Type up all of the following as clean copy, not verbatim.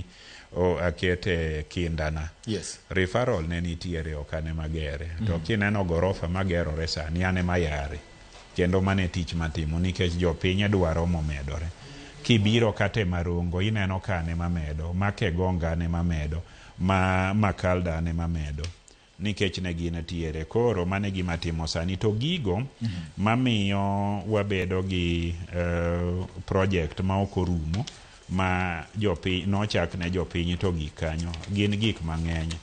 ni o, akete kindana. Referral ne nitiere, ok ane magere. To kineno gorofa magerore sani, an ema yare. Kendo mano e tich matimo nikech jopiny dwaro momedore. Kibiro kata e Marongo ineno ka an ema medo, ma Kegonga an ema medo, ma Makalda an ema medo. Nikech ne gin tiere. Koro mano e gima timo sani. To gigo mamiyo wabedo gi project ma ok orumo ma jopiny nochak ne jopiny to gik kanyo gin gik mang'eny.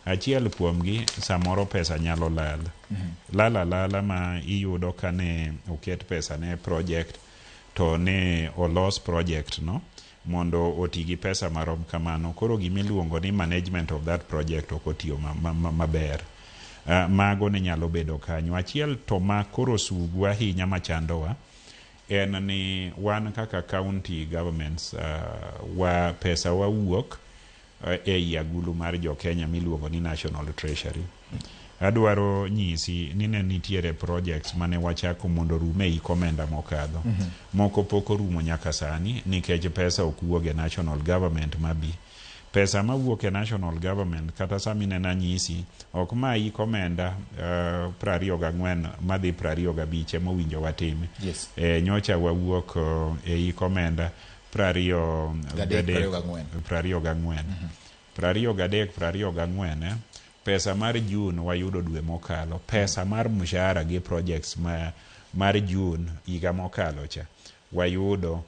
Achiel kuomgi, samoro pesa nyalo lal. Lal alala ma iyudo ka ne oket pesa ne project to ne olos project no mondo oti gi pesa marom kamano. Koro gimiluongo ni management of that project ok otiyo maber. Mago ne nyalo bedo kanyo. Achiel to ma koro sugu ahinya machandowa en ni wan kaka county governments, wa pesa wawuok ei agulu mar jo Kenya miluongo ni National Treasury. Adwaro nyisi ni ne nitiere projects mane wachako mondo orum e hik omenda mokadho. Moko pok orumo nyaka sani nikech pesa ok wuog e national government mabi. Pesa mawuok e national government, kata sama ineno anyisi, ok ma hik omenda 24 madhi 25 ema owinjo watime. Nyocha wawuok e hik omenda 23 3, 24. 24. 23, 24, pesa mar June wayudo dwe mokalo. Pesa mar mshahara gi projects ma, mar June higa mokalo cha wayudo.